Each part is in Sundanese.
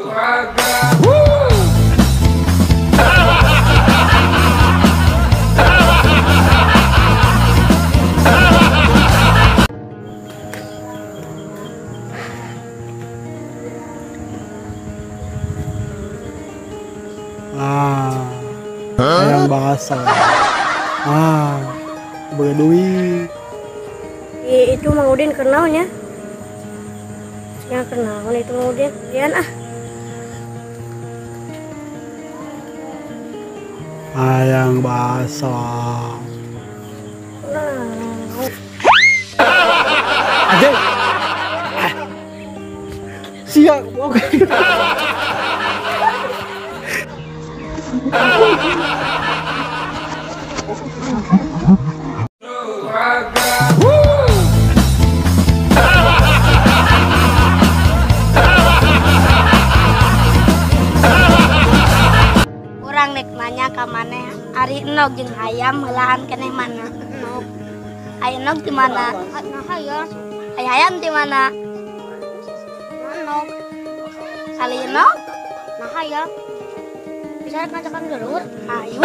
Ah, hayang bahasa. Ah, boga duit. Itu Mang Udin kenalnya. Yang kenal itu Mang Udin. Dian ah. Hayang bahasa. Nah. Anjing. Siap, oke. Urang nek nanya ka maneh, ari enog jeung hayam heulaan keneh mana? Enog. Aya enog di mana? Nah, hayam. Aya hayam di mana? Enog. Kali enog? Nah, hayam. Bisa ngajakan gelur? Ayo.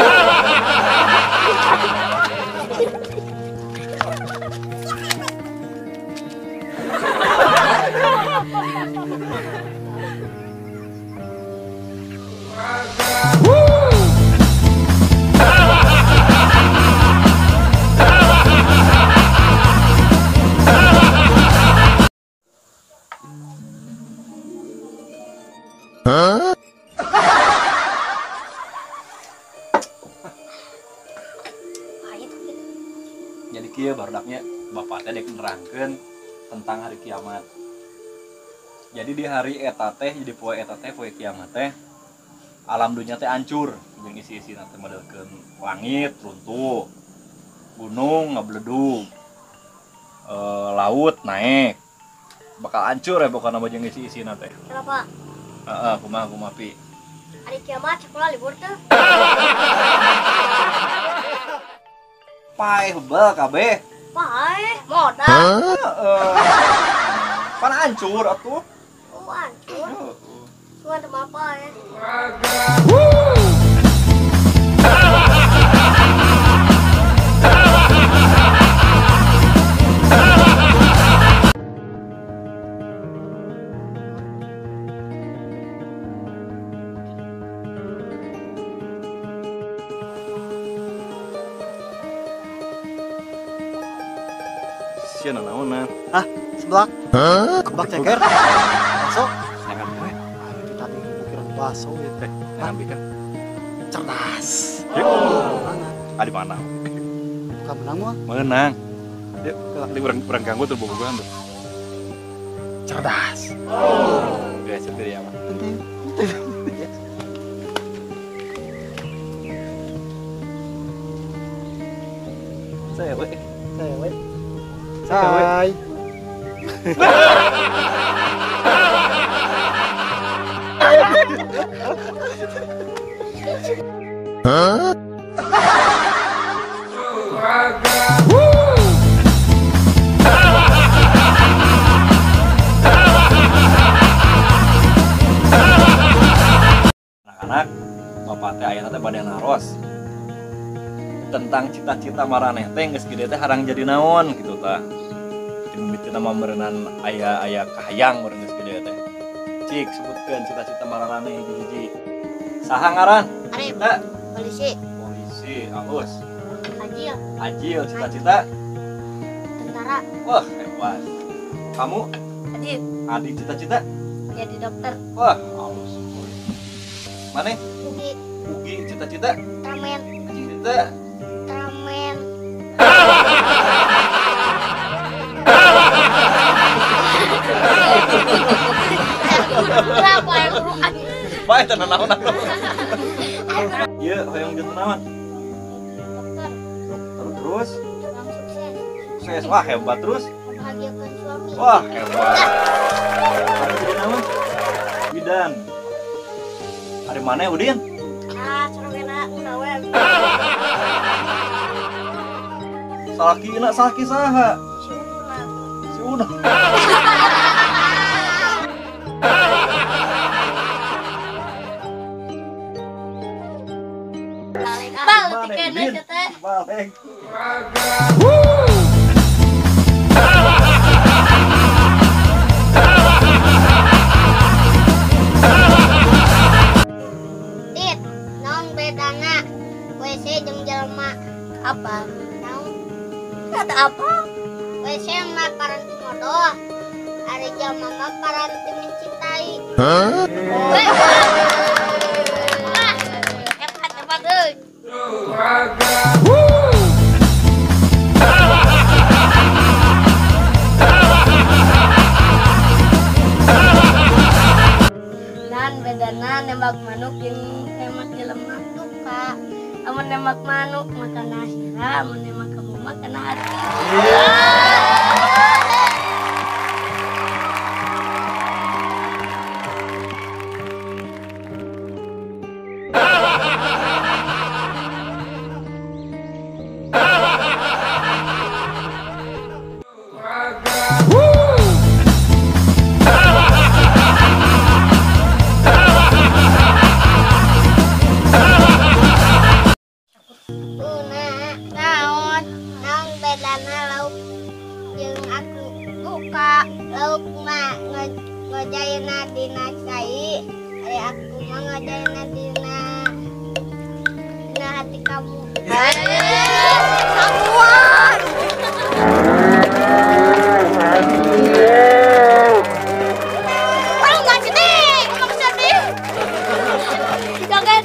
Huh? Jadi kieu barudaknya bapak teh dek nerangkeun tentang hari kiamat. Jadi di hari eta teh, jadi poe eta teh poe kiamat teh alam dunia teh hancur jeung isi-isina teh modelkeun langit runtuh, gunung ngabledug, laut naik. Bakal hancur ya pokona mah jeung isi-isina teh. Kenapa? Heeh, kumaha kumaha pi. Hari kiamat sekolah libur teh. Paeh bebel kabeh. Paeh modal. Heeh. Pan hancur atuh. Oh, hancur. Cuman teu paeh. Sia naonan? Hah? Seblak? Seblak ceker? Bakso? Jangan we. Ah, itu tadi pikiran bakso ya. Jangan bikin. Cerdas. Oh. Mana? Ah, di mana? Bukan menang mah? Menang. Yuk, tadi urang ganggu tuh bobogohan tuh. Cerdas. Oh. Biasa dari apa? Penting. Saya we. Saya we. Hai. Huh? Anak-anak, bapak teh ayeuna teh bade naros tentang cita-cita maraneh teh geus gede teh harang jadi naon gitu tah. Mimiti nama meureunan aya-aya kahayang meureun geus gede teh. Cik sebutkeun cita-cita maraneh hiji-hiji. Saha ngaran? Arif. Polisi. Polisi, alus. Ajil. Ajil cita-cita? Tentara. Wah, hebat. Kamu? Adit. Adi cita-cita? Jadi dokter. Wah, alus. Mana? Ugi. Ugi cita-cita? Ultraman. Cita-cita? Ultraman. Bae teh naon atuh. Ieu hoyong jeung naon? Dokter. Dokter terus? Orang sukses. Sukses. Wah, hebat terus. Membahagiakan suami. Wah, hebat. Kamu jadi naon? Bidan. Ari mana Udin? Ah, sorogena una we. Salaki na salaki saha? Si Una. Si Una. Kaleng. Tit, naon bedana WC jeung jelema? Apa? Naon? Kata apa? WC mah paranti modal. Ari jelema mah paranti mencintai. Hah? Hebat, hebat euy. Nan bedana nembak manuk jeung nembak jelema duka. Amun nembak manuk makana sirah, amun nembak kamu makana hati. Lauk mah ngojaina dina cai, ari aku mah ngojaina dina hati kamu. Samuan. Orang nggak sedih, kamu sedih. Jangan.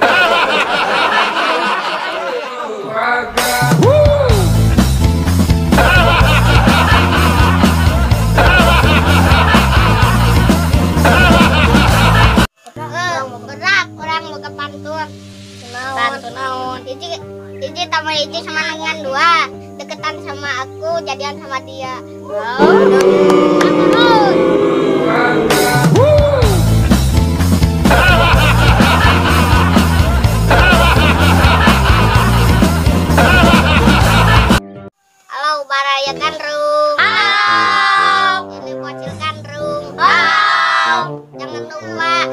Hiji tambah hiji sama dengan dua, deketan sama aku, jadian sama dia. Halo, baraya kan rum. Halo. Ini bocil kan rum. Halo. Jangan lupa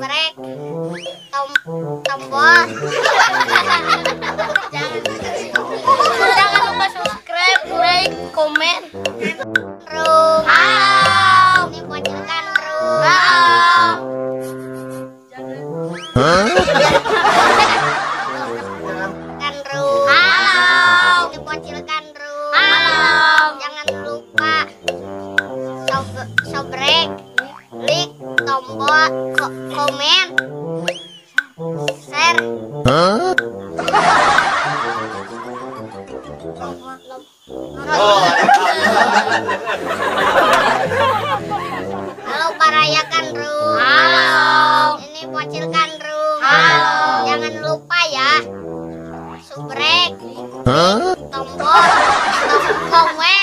break tombol. Jangan lupa subscribe, like, komen. Rum. Halo. Ini bocil kan rum. Halo. Kan rum. Halo. Ini bocil kan rum. Halo. Jangan lupa sobrek, like, tombol, komen, share. Halo parayakan rum. Halo. Ini bocil kan rum. Halo. Jangan lupa ya. Subrek, tombol, komen.